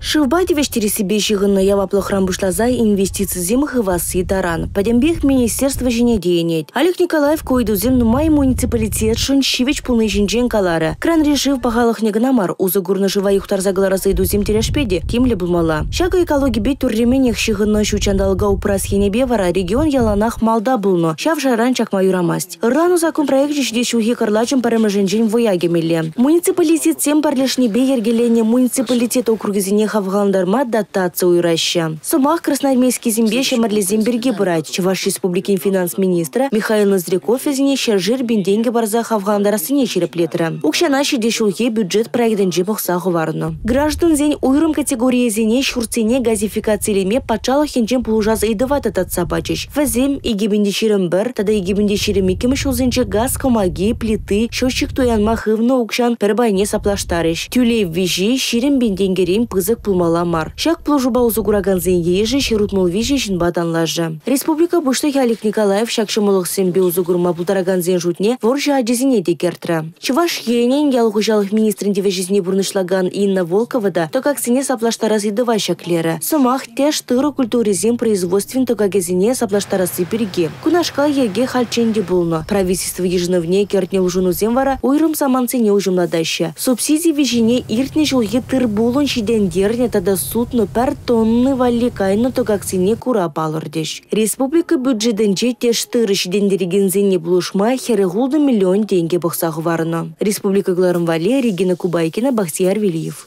Шывпа тивӗҫтерессипе ҫыхӑннӑ яваплӑхран пуҫласа инвестицисем хывасси таран – пӗтӗмпех министерство ҫине тиенет. Олег Николаев ку ыйтусем нумай муниципалитетшӑн ҫивӗч пулни ҫинчен каларӗ. Кранри шыв пахалӑхне кӑна мар, усӑ курнӑ шыва юхтарса кӑларас ыйтусем тӗлӗшпе те тимлӗ пулмалла. Ҫакӑ экологипе тӳрремӗнех ҫыхӑннӑ ҫут ҫанталӑка упрас енӗпе вара регион яланах малта пулнӑ. Ҫав шайран чакма юрамасть. Ырланӑ саккун проекчӗ ҫитес ҫулхи кӑрлачӑн пӗрремӗшӗнчен вӑя кӗмелле. Муниципалитетсем пӗрлешнипе йӗркеленӗ муниципалитет округӗсене хавхалантарма дотаци уйӑраҫҫӗ. Сӑмах Красноармейскисемпе Ҫӗмӗрлесем пирки пырать. Чӑваш Республикин финанс министрӗ Михаил Ноздряков вӗсене ҫӗршер пин тенкӗ парса хавхалантарассине ҫирӗплетрӗ. Укҫана ҫитес ҫулхи бюджет проектӗнче пӑхса хӑварнӑ. Граждансен уйрӑм категорийӗсене ҫуртсене газификацилеме патшалӑх енчен пулӑшас ыйтӑва та татса пачӗҫ. Вӗсем 2021 тата 2022 ҫулсенче газ кӑмаки, плити, счетчик туянма хывнӑ укҫан пӗр пайне саплаштарӗҫ. Тӳлев виҫи 20 пин тенкӗрен пысӑк пулмалла мар. Ҫак пулӑшупа усӑ куракансен йышӗ 163 ҫынпа танлашӗ. Республика Пуҫлӑхӗ Олег Николаев ҫак ҫӑмӑллӑхсемпе усӑ курма пултаракансен шутне вӑрҫӑ ачисене те кӗртрӗ. Чӑваш Енӗн ял хуҫалӑх министрӗн тивӗҫӗсене пурнӑҫлакан Инна Волкова та тӑкаксене саплаштарас ыйтӑва ҫӗклерӗ. Сӑмах тӗш тырӑ культурисен производствин тӑкакӗсене саплаштарасси пирки. Кунашкал йӗрке хальччен те пулнӑ. Правительство йышӑнӑвне кӗртнӗ улшӑнусем вара уйрӑм самантсене уҫӑмлатаҫҫӗ. Субсиди виҫине иртнӗ ҫулхи тыр-пулӑн ҫитӗнтернӗ тата сутнӑ пӗр тонни валли кайнӑ тӑкаксене кура палӑртӗҫ. Республика бюджетӗнче тӗш тырӑ ҫитӗнтерекенсене пулӑшма 46 миллион тенкӗ пӑхса хӑварнӑ. Республика кӑларӑм валли Регина Кубайкина, Бахтияр Велиев.